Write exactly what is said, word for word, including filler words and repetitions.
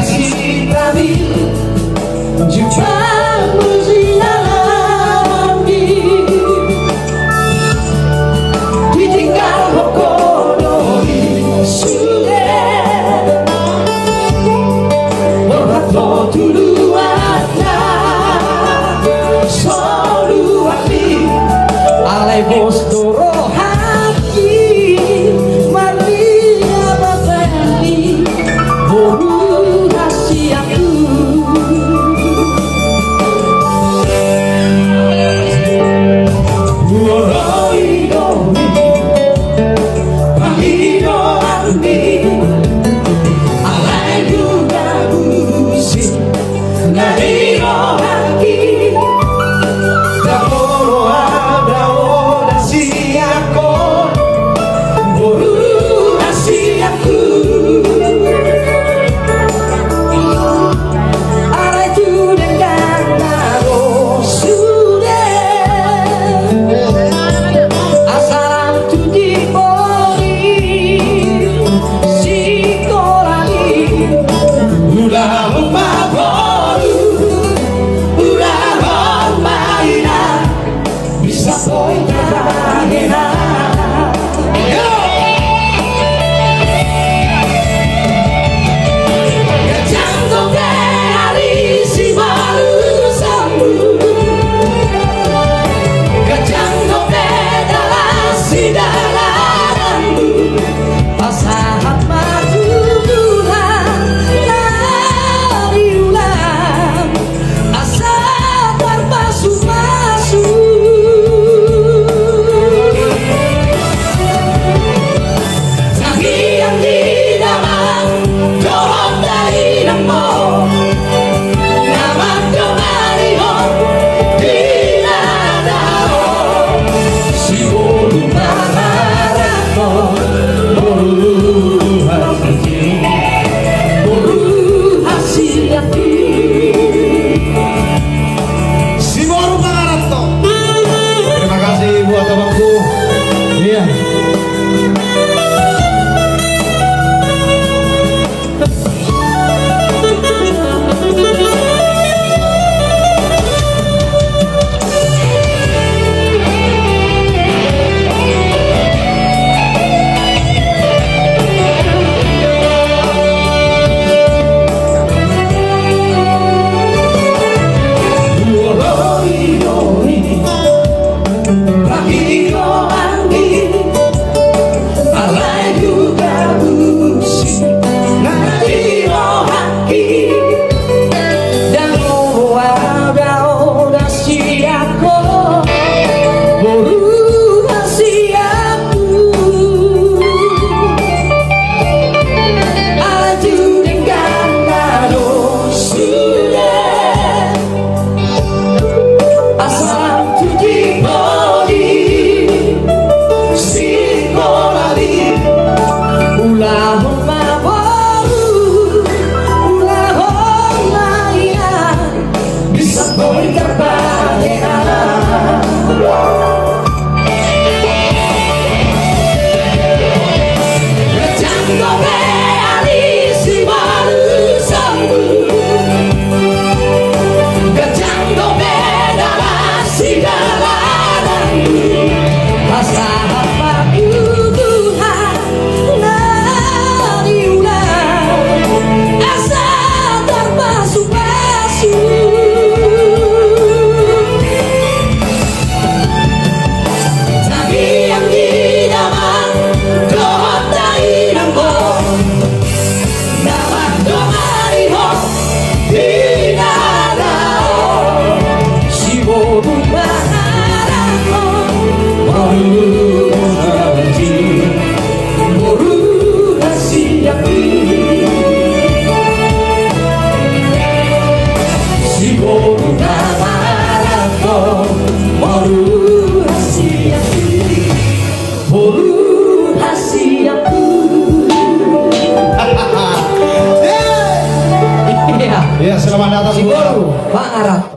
Sitabil jumpa muji alami. Ditinggal ho do i sude. Borhat ho tu luatna so luat ni. Alai pos do roha. Maria Bapani, boru hasianku. Huoloi do i pangidoanmi, alai hugabusi. Na di rohangki, ndang olo au dao da sian ho, boru hasianku. Alai tu denggan na ro sude, asa lam tu jipoli. Sikola ni. Ulahon ma boru, ulahon ma ina, bisa boi tarbahen. Ganjang dope ari sibolusonmu, ganjang dope dalan sidalananmu. Pasahat ma tu Tuhan na di ulang, asa tarpasupasu. Tangiang ni damang dohot dainangmu, na mandomarihon di na dao. Siboru mangarap ho, boru hasianku, boru hasianku. Siboru mangarap ho. Terima kasih buat abangku. Iya. Alai hugabusi na di rohangki, ndang olo au dao da sian ho, boru hasianku. Alai tu denggan na ro sude, asa lam tu jipoli. Sikola ni. Ulahon ma boru, ulahon ma ina, bisa boi tarbahen. Ganjang dope ari sibolusonmu, ganjang dope dalan sidalananmu. Pasahat ma tu Tuhan na di ulang, asa tarpasupasu. Tangiang ni damang dohot dainangmu, na mandomarihon di na dao. Siboru mangarap ho, boru hasianku, boru hasianku. Siboru mangarap ho, boru hasianku, boru hasianku. Iya. Iya, selamat datang, Siboru mangarap.